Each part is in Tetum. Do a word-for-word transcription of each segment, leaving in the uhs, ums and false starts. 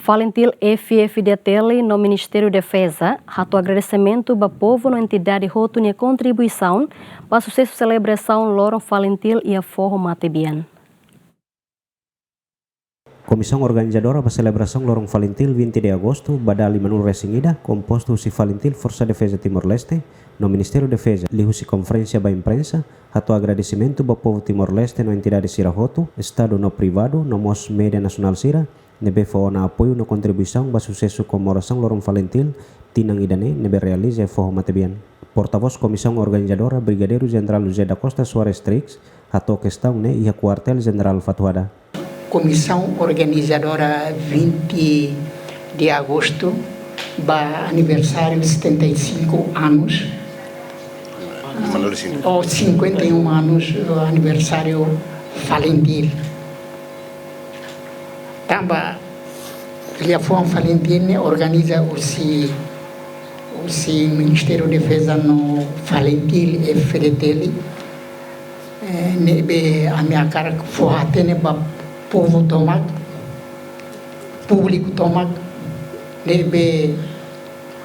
Falintil F-FDTL no Ministériu Defeza hato'o agradesimentu ba povu no entidade hotu nia kontribuisaun ba susesu selebrasaun Loron Falintil iha foho matebian. Komisaun organizadora ba selebrasaun Loron Falintil vinte de agostu ba dala limanulu-resin-ida, kompostu husi Falintil Forsa Defeza Timor-Leste no Ministériu Defeza, liuhusi konferénsia ba imprensa, hato'o agradesimentu ba povu Timor-Leste no entidade sira hotu, Estadu no privadu, no mós média nasionál sira, ne'ebé fó ona apoiu no kontribuisaun ba susesu komemorasaun Loron Falintil tinan ida-ne'e, ne'ebé realiza iha foho matebian. Portavós Komisaun Organizadora, Brigadeiru Jenerál José da Costa Soares Trix, hato'o kestaun ne'e iha Kuartél Jenerál Fatuhada. Komisaun organizadora vinte de agostu ba aniversáriu setenta e cinco anos, ou cinquenta e um anos, eh, aniversáriu Falintil. Tanba liafuan Falintil ne'e organiza husi, husi Ministériu Defeza no Falintil F-FDTL, eh, ne'ebé ami hakarak fó hatene ba povu tomak, públiku tomak, ne'ebé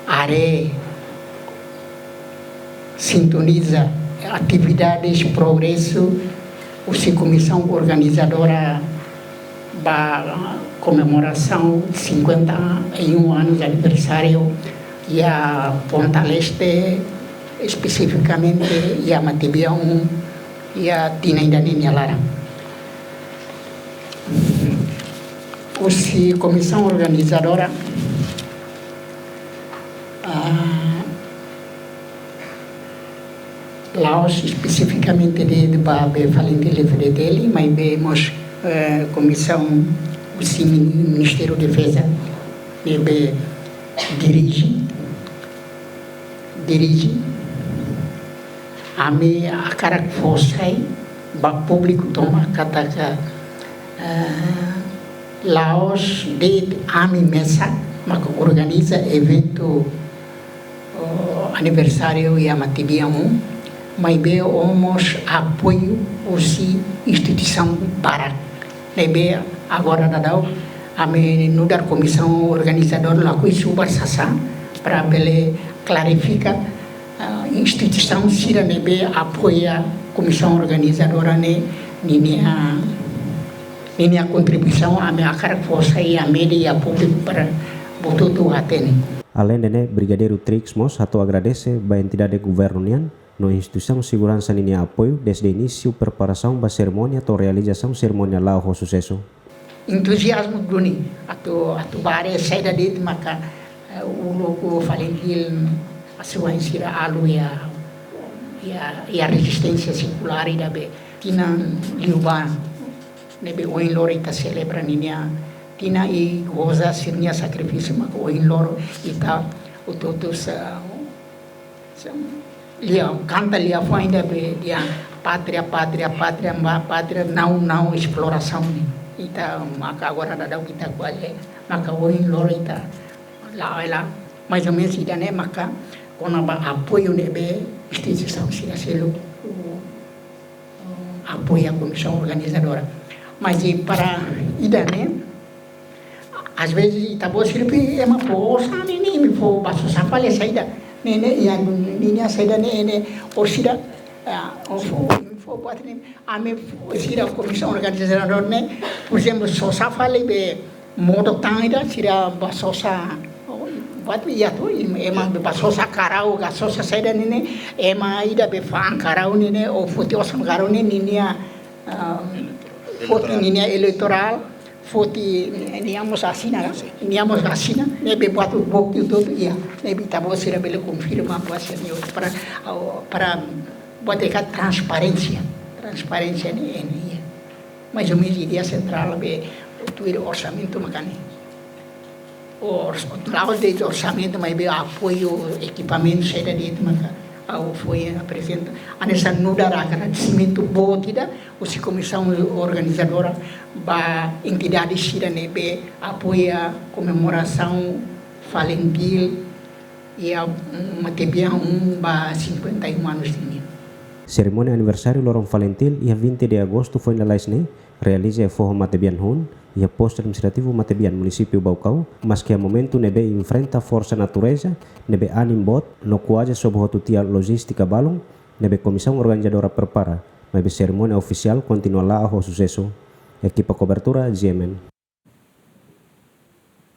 haree, sintoniza atividades progresu husi komisaun organizadora ba komemorasaun cinquenta e um anos aniversáriu iha Ponta Leste, espesifikamente iha matebian um, iha tinan ida-ne'e nia laran. Husi komisaun organizadora, ah, la'ós espesifikamente de'it ba be Falintil F-FDTL, maibé mós, eh, komisaun husi Min-, Ministériu Defeza, ne'ebé dirije, dirije. Ami hakarak fó sai ba públiku tomak katak, eh, la'ós de'it ami mesak mak organiza eventu, oh, aniversáriu iha matebian um, maibé ho mós apoiu husi instituisaun barak. Ne'ebé agora daudaun ami nu'udar komisaun organizadora lakohi subar sasán para bele klarifika, ah, instituisaun sira ne'ebé apoia komisaun organizadora ne'e, ninia, ninia kontribuisaun ami hakarak fó sai iha média, iha públiku para bututu hatene. Aleinde ne'e, Brigadeiru Trix mós hato'o agradese ba entidade governu nian no instituisaun seguransa ninia apoiu dezde inísiu preparasaun ba serimónia to'o realizasaun serimónia la'o ho susesu. Entuziazmu duni atu, atu bá haree saida de'it maka, eh, uluk Falintil asuwa'in sira halo iha, iha, iha rezisténsia sekular ida be tinan liubá, ne'ebé ohin loron ita selebra ninia tinan i goza sira-nia sakrifísiu maka ohin loron ita hotu-hotu sa Lia, kanta liafuan ida be lia, pátria, pátria, pátria, ma pátria, não, não, esplorasaun ne'e. Ita maka agora daudaun ita ko'alia, maka ohin loron ita la'o hela, mais ou menos ida-ne'e maka kona-ba apoiu ne'ebé instituisaun sira seluk apoia komisaun organizadora. Mas i para ida-ne'e, às vezes, ita-boot sira be ema fó osan ne'e, ne'e imi fó bá sosa fali saida. Ne'e, ne'e, iha ninia saida ne'e, ne'e, orsida, ah, o fó, fó buat ne'e, ami fó, sira komisaun organizadora ne'e, por ezemplu, sosa fali be modo tan ida, sira bá sosa, o, buat iha tu, im-, ema bá sosa karau, ka sosa saida ne'e, ne'e, ema ida be fa'an karau ne'e, ne'e, ou foti osan karau ne'e, ninia, ah, foti ninia eleitorál, foti nia mós asina, ka? Nia mós asina, ne'ebé buat hotu-hotu iha, ne'ebé ita-boot sira bele konfirma buat sira-ne'e hotu para, para buat ida transparénsia, transparénsia ne'e, ne'e iha. Mais ou menos ideia sentrál be tuir orsamentu maka ne'e. Ors-, la'ós de'it orsamentu, maibé apoiu ekipamentu saida de'it maka ha'u foin aprezenta. Hanesan nu'udar agradesimentu boot ida husi komisaun organizadora ba entidade sira ne'ebé apoia komemorasaun Falintil iha, mm, matebian um ba cinquenta e um anos nian. Serimónia aniversáriu Loron Falintil iha vinte de agostu foin lalais ne'e realiza iha foho matebian hun, iha Postu Administrativu Matebian, Munisípiu Baucau, maski iha momentu ne'ebé enfrenta forsa natureza ne'ebé anin boot no kuaze sobu hotu tiha lojístika balun ne'ebé komisaun organizadora prepara, maibé serimónia ofisiál kontinua la'o ho susesu. Ekipa kobertura, G M N.